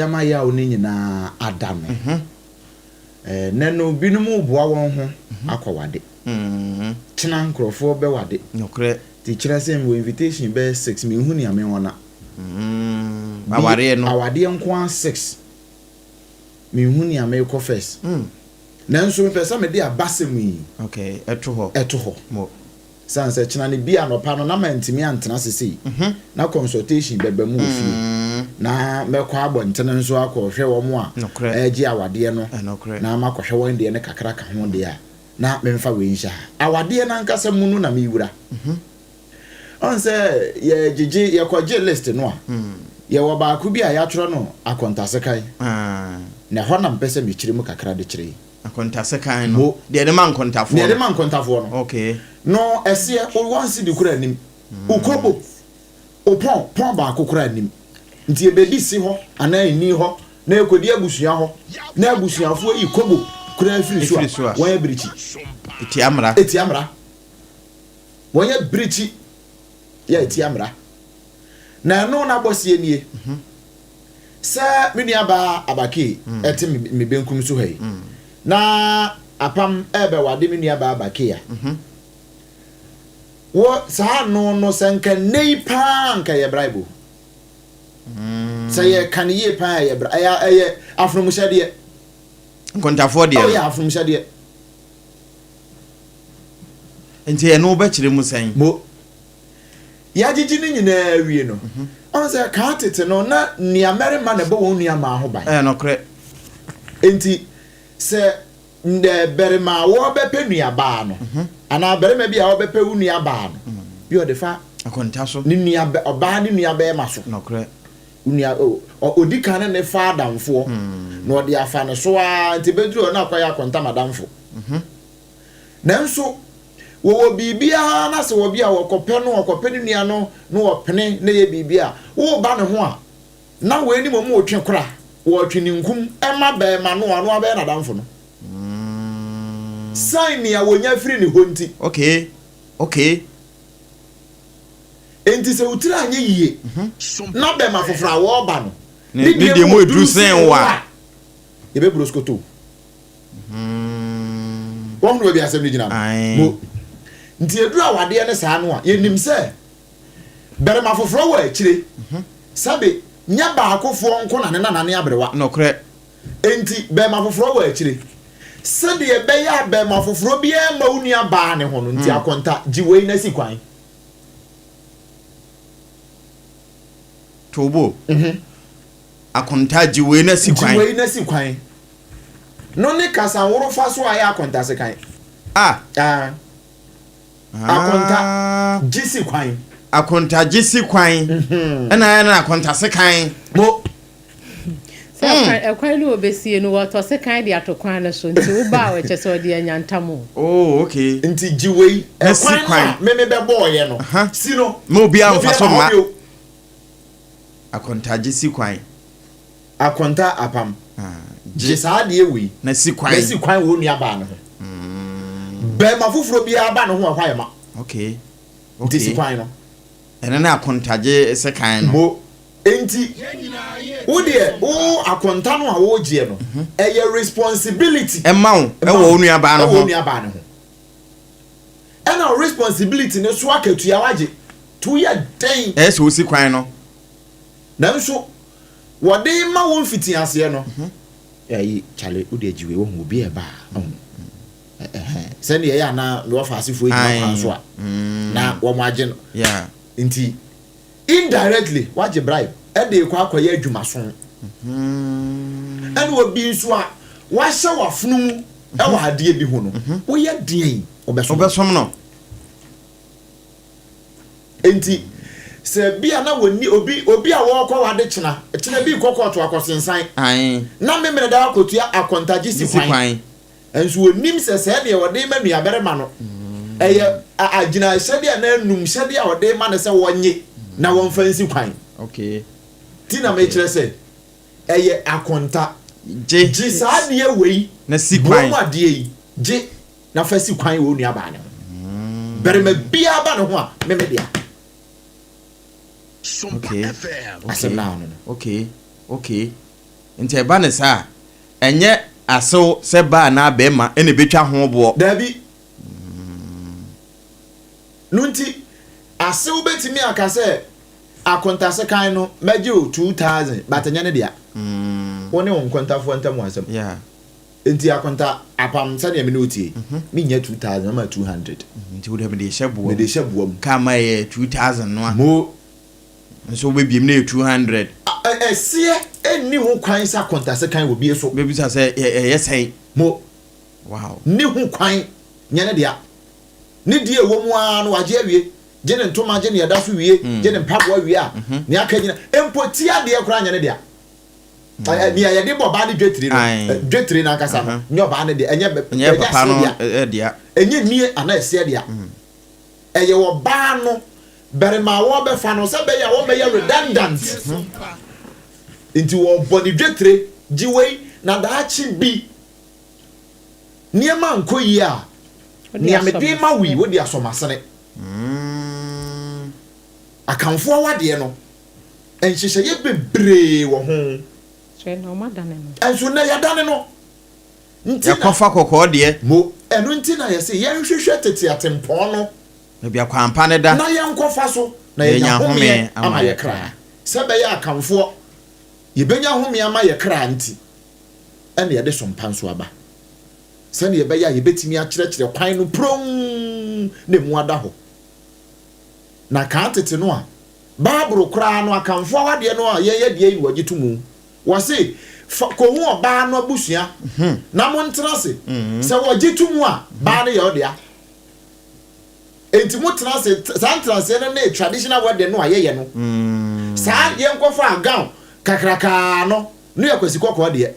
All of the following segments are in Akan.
Ama yaw no nyinaa ada no. Nnɛ no, binom reboa wɔn ho akɔwade. Kyena nkurɔfoɔ bɛwade. Nokorɛ. Nti kyerɛ sɛ mewɔ invitation bɛyɛ six, menhu nea menwɔna. Bi, Awareɛ no. Awadeɛ nko ara six. Menhu nea merekɔ first. Nanso mepɛ sɛ mede abasɛm yi. Okay, ɛto hɔ. Ɛto hɔ. Mo. Esiane sɛ kyena no bi anɔpa no na mantumi antena ase sei, na consultation bɛba mu wɔ fie, na mɛkɔ abɔntene nso akɔhwɛ wɔn a ɛregye awadeɛ no, na makɔhwɛ wɔn deɛ no kakra ka ho deɛ a, na memfa wei nhyɛ ha. Awadeɛ no ankasa mu no na mewura. Ɔn sɛ yɛgyegye, yɛkɔgye list no a, yɛwɔ baako bi a yɛatwerɛ no akɔntasekan, na ɛhɔ na mepɛ sɛ mekyerɛ mu kakra de kyerɛ yi. Akontasekan no. Mo. Deɛ yɛde ma nkontafoɔ no. Deɛ yɛde ma nkontafoɔ no. Okay. No ɛseɛ, wo one cedi koraa nnim. Wo kobo, wo pɔn, pɔn baako koraa nnim. Nti ɛbɛdi se hɔ anaa ɛnni hɔ na ɛkɔdi abusua hɔ na abusuafoɔ yi kobo koraa firi so a, wɔn abirikyi. Ɛtia mmara. Ɛtia mmara. Wɔn abirikyi yɛ ɛtia mmara. Na ɛno n'abɔseɛ nie. Sɛ me nuabaa Abakee te me benkum so ha yi, na Apam rebɛwade me nuabaa Abakee a, wɔ saa ano no, sɛ nka nnɛ yi paa nka ɛyɛ bribe o. Sɛ yɛka no yie paa ɛyɛ bra, ɛyɛ ɛyɛ afonomuhyɛdeɛ. Nkontafoɔ deɛ no. Ɔyɛ afonomuhyɛdeɛ. Nti ɛno wobɛkyerɛ mu sɛn? Mo. Yɛagyegye ne nyinaa awie no, ɔhu sɛ kan tete no, na nuammarima na ɛbɔ wɔn nuammaa ho ban. Ɛyɛ nokorɛ. Enti sɛ barima a wɔrebɛpɛ nuabaa no, anaa barima bi a ɔrebɛpɛ wo nuabaa no, bi ɔde fa Akonta so. ne nua ɔbaa ne nuabarima so. Nokorɛ. Wo nua, ɔdi kan ne ne fa adamfoɔ, na ɔde afa ne so ara, nti ɛbɛduru hɔ na akɔyɛ akonta madamfo. Nanso wɔwɔ biribiara na sɛ obi a wɔkɔpɛ no, ɔkɔpɛ ne nua no na ɔpene na ɛyɛ biribi a, woreba ne ho a, na wei ne mmom retwe kora, wɔretwe ninkum ma bɛrima no a ɔno abɛyɛ n'adamfo no. San nea wɔnya firi ne hɔ nti. Okay, okay. Enti sɛ wo tiri anyɛ yie na bɛrima foforɔ a wɔreba no ne deɛ mu aduru sen wo a, yɛbɛburo skoto. Woahunu baabi a asɛm no gyina no? Mo. Nti ɛduru awadeɛ no saa no a, yɛnim sɛ barima foforɔ wɔ akyire. Sɛbe, nyɛ baakofoɔ nko na ne nana ne aberewa. Nokorɛ. Enti barima foforɔ wɔ akyire. Sɛdeɛ ɛbɛyɛ a barima foforɔ biara mma wo nua baa ne ho no nti, akonta, gye wei na si kwan. To wo bo. Akonta, gye wei na si kwan. Gye wei na si kwan. No ne kasanworofa so a ɛyɛ akontasekan. A. Ah. Akonta, gye si kwan. Akonta, gye si kwan. Ɛna ɛyɛ no akontasekan. Mo. Sɛ ɛkwan ɛkwan no wɔbɛsie no wɔtɔ sekan de ato kwan no so nti woba a ɛkyɛ sɛ ɔde anya ntam o. Oh okay. Nti gye wei Na si ɛkwan no kwan. a me me bɛbɔɔyɛ no si no. Ma obiara Ma mfa so obiara mma hɔ mma. bio. Akonta, gye si kwan. Akonta apam. Gye saa adeɛ wei. Na si kwan. Na si kwan wɔ wo nua baa no ho. Barima foforɔ biara ba ne ho a, ɛhɔ ayɛ ma. Okay. Nti si kwan no. Ɛno ne akontagye sekan no. Mo. Nti wo deɛ wo akonta no a woregyeɛ no, ɛyɛ responsibility. Ɛma wo ɛwɔ wo nua baa no ho. Ɛwɔ wo nua baa no ho. Ɛna wo responsibility no so akatua wagye. To yɛ den. Ɛyɛ sɛ wosi kwan no. Nanso wɔde rema wo mfitiaseɛ no, ɛyi kyale wo deɛ gye wei wohu obi a ɛba a ɔhu ɛhɛn sɛdeɛ ɛyɛ a na mewɔ faasefoɔ gyina kwan so a na wɔn agye no nti indirectly wagye bribe ɛde rekɔ akɔyɛ adwumaso ɛna obi nso a wahyɛ w'afono mu ɛwɔ adeɛ bi ho no woyɛ deɛn wobɛsom no. Enti, sɛ bi a na wɔnni obi, obi a wɔrekɔ wade kyena, kyena bi rekɔ kɔɔto akɔsensan, na Memeneda akɔtua akɔntagye si kwan. Nso wɔnnim sɛ sɛɛ deɛ wɔde rema nuabarima no, ɛyɛ agyinahyɛdeɛ anaa anumhyɛdeɛ a wɔde rema no sɛ wɔnnye na wɔmfa nsi kwan. Nti na mekyerɛ sɛ, ɛyɛ akonta. Gye saa adeɛ wei, boa mu adeɛ yi, gye. Na fa si kwan wɔ wo nuabaa no ho. Barima biara ba ne ho a, me me dea. Okay. Asɛm no ano no. Okay. Okay. Nti ɛba ne saa a, ɛnyɛ asew sɛ baa anaa bɛrima ɛna ebetwa ho boɔ. Daabi. No nti asew bɛtumi aka sɛ akontasekan no mɛgye o 2000, but ɛnyɛ ne dea. Wo ne wo nkontafoɔ ntam wɔ asɛm. Nti akonta apam sɛdeɛ me ne wo tie, menya 2000, mama 200. Nti wode mede hyɛ boa mu. Mede hyɛ boa mu. Ka ma ɛyɛ 2000 no a. Mo. Nso wobɛbiem na ɛyɛ 200. Ɛseɛ ɛnni ho kwan sɛ akontasekan wɔ bie so. Bɛbisa sɛ ɛyɛ sɛn. Mo. Wow. Nni ho kwan, nyɛ ne dea. Ne deɛ ɛwɔ mu ara no wagye awie. Gye ne ntoma, gye nea ɛda so wie, gye ne mpaboa wie a, nea aka nyina, mpo ti adeɛ koraa nyɛ ne dea. Nea yɛde bɔ ɔbaa ne dwetire no, dwetire no ankasa no, nyɛ ɔbaa ne dea, ɛnyɛ ɛnyɛ papa no dea. Ɛnyɛ nie anaa ɛseɛ dea. Ɛyɛ ɔbaa no, barima a wɔbɛfa no, sɛ bɛyɛ a wɔmmɛyɛ redundant. Nti wɔbɔ ne dwetire, gye wei, na daakye bi, nneɛma nkɔ yie a, nea mede ma wo yi, wode asɔ m'asene. Akanfoɔ awadeɛ no, nhyehyɛeɛ bebree wɔ ho. Nso nnɛ yɛadane no. Nti na. Yɛkɔfa kɔkɔɔ deɛ. Mo. Ɛno nti na yɛse yɛnhwehwɛ tete atempɔn no. Baabi a kwan pa no da. Na yɛnkɔfa so, na yɛanya homeɛ ama yɛ kra. Sɛ ɛbɛyɛ a Akanfoɔ, yɛbɛnya homeɛ ama yɛ kra nti, ɛna yɛde sompa nso aba. Sɛdeɛ ɛbɛyɛ a yɛbɛtumi akyerɛkyerɛ kwan no pronn na emu ada hɔ. Na kan tete no a, Bible koraa no, Akanfoɔ awadeɛ no a yɛyɛ deɛ yi wɔgye to mu. Wɔse, Fa, kɔhu ɔbaa no abusua na montena ase. Sɛ wɔgye to mu a, baa no yɛ wo dea. Enti motena ase, saa ntenaseɛ no ne traditional wedding no a yɛyɛ no. Saa yɛnkɔfaa gown kakrakaa no, no yɛ Kwasi Kɔkɔɔ deɛ.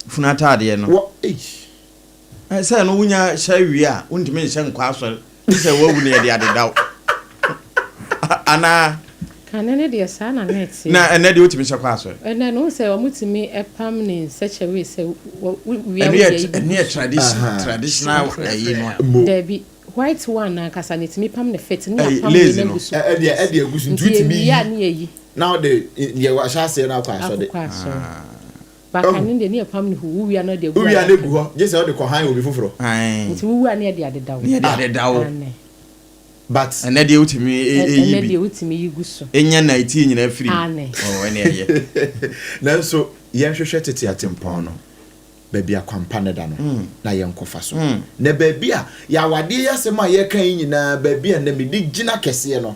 Funu ataadeɛ no. Wɔ, eish. Sɛ no wonya hyɛ wie a, wontumi nhyɛ nkɔ asɔre. Gye sɛ woawu na yɛde adeda wo. Anaa? Kane no deɛ saa na na ɛteɛ. Na ɛnnɛ deɛ wotumi hyɛ kɔ asɔre? Ɛnnɛ no, wohu sɛ wɔtumi pam ne nsɛkyɛwee sɛ wɔ wia Ɛno wo yɛ deɛ yi ɛno gugu yɛ so. tradition traditional ɛyi no a. Mo. Dabi, white one no ankasa no yɛtumi pam no fit ne Ɛyi yɛapam wei lace no no. agu so. Ɛdeɛ ɛde agu so nti Nti wotumi yɛwie yi a ne yɛyi. na wode deɛ wahyɛ aseɛ no akɔ asɔre. Akokɔ asɔre. Ba kane deɛ ne yɛpam no hu, wo wia na ɔde agu Wo wia na adaka egu mu. hɔ, gye sɛ wode kɔ han obi foforɔ. Ae. Nti wo wu a ne yɛde adeda wo. Ne yɛde adeda wo. Aane. But. Ɛnɛ deɛ wotumi yi Ɛnɛ bi. deɛ wotumi yi gu so. Enya na etie nyinaa firi mu. Aane. Oh, ɛne ɛyɛ. Nanso yɛnhwehwɛ tete atempɔn no, baabi a kwampa no da no, na yɛnkɔfa so. Na baabi a, yɛ awadeɛ yi asɛm a yɛreka yi nyinaa, baabi a nnɛ mede gyina kɛseɛ no,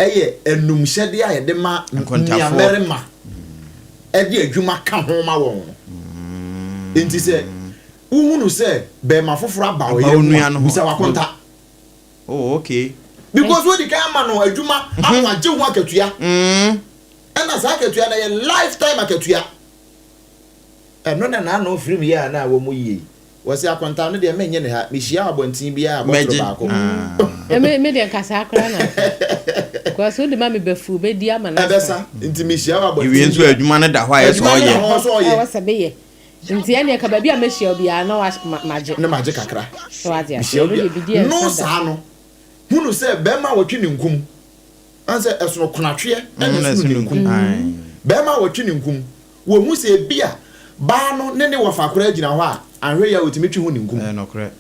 yɛ anumhyɛdeɛ a yɛde ma nuammarima de adwuma ka ho ma wɔn no. Enti sɛ wohunu sɛ barima foforɔ aba wo yere ho a, bisa w'akonta. Oh, okay. Because wodi kan ama no adwuma ama wagye ho akatua. Ɛna saa akatua no ɛyɛ lifetime akatua. Ɛno na n'ano firim yɛ a na wɔn yie yi. Wɔse akontaa no deɛ mennye ne ha, mehyia wo abɔnten biara a bɔtoro Mɛgye. baako. Ah. Me deɛ nka saa koraa na anka. Because wode ma me bɛfuo, mɛdi ama no asa. Ɛbɛsa, nti mehyia wo abɔnten Ewie nso biara. adwuma no da hɔ a ɛyɛ sɛ Adwuma no da ɔyɛ. hɔ sɛ ɔyɛ. Ɛwɔ sɛ meyɛ. Nti ɛneɛ nka baabi a mɛhyia wo biara na wa magye. Na magye kakra. So wate aseɛ? Mehyia wo Ɛno deɛ bia. biribi a No ɛnsa da. saa no, hunu sɛ bɛrima a wɔtwe ne nkum, ɔn sɛ ɛsono konatweɛ ɛna Mm, ɛsono ne nkum. Ae. Bɛrima a wɔtwe ne nkum, Wɔhu sɛ ebia baa no ne ne wɔfa koraa gyina hɔ a, anhwɛ yie a wɔtumi twe ho ninkum. Ɛyɛ nokorɛ.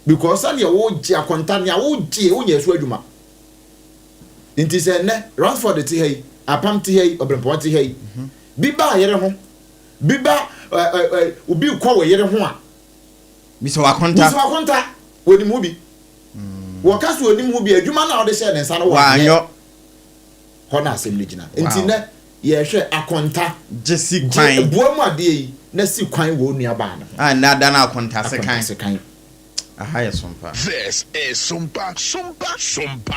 Because sɛdeɛ wogye akonta, nea wogyeɛ, wonyɛɛ so adwuma. Nti sɛ nnɛ Ransford te ha yi, Apam te ha yi, Ɔbrempɔn te ha yi, bi ba yere ho, bi ba ɛ ɛ ɛ obi rekɔ wo yere ho a, Bisa w'akonta. Bisa w'akonta. Wɔnim ho bi. Wɔka sɛ wɔnim ho bi a, adwuma no a wode hyɛɛ ne nsa no, wanyɛ. Wanyɔ. Hɔ na asɛm no gyina. Nti nnɛ, yɛrehwɛ akonta. Gye si Gye kwan. boa mu adeɛ yi na si kwan wɔ wo nuabaa no ho. A nnɛ ada no akontasekan. Akontasekan. Aha yɛ sompa. This is Sompa Sompa Sompa.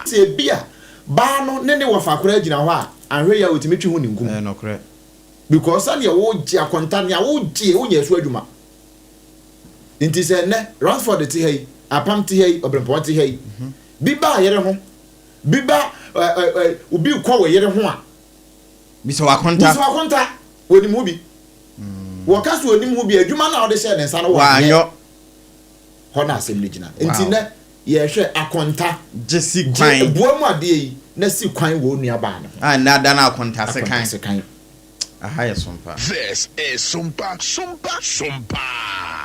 Sɛ ebia baa no ne ne wɔfa koraa gyina hɔ a, anhwɛ yie a ɔtumi twe ho ninkum. Ɛyɛ nokorɛ. Because sɛdeɛ wogye akonta, nea wogyeɛ, wonyɛɛ so adwuma. Nti sɛ nnɛ, Ransford te ha yi, Apam te ha yi, Ɔbrempɔn te ha yi, bi baa yere ho, Bi ba ɛ ɛ ɛ obi rekɔ wo yere ho a. Bisa w'akonta. Bisa w'akonta. Onim ho bi. Wɔka sɛ onim ho bi a, adwuma no a wode hyɛɛ ne nsa no wanyɛ. Wanyɔ. Hɔ na asɛm no gyina. Nti nnɛ yɛrehwɛ akonta. Gye si Gye kwan. boa mu adeɛ yi na si kwan wɔ wo nuabaa no ho. A nnɛ ada no akontasekan. Akontasekan. Aha yɛ Sompa. This is Sompa, Sompa, Sompa.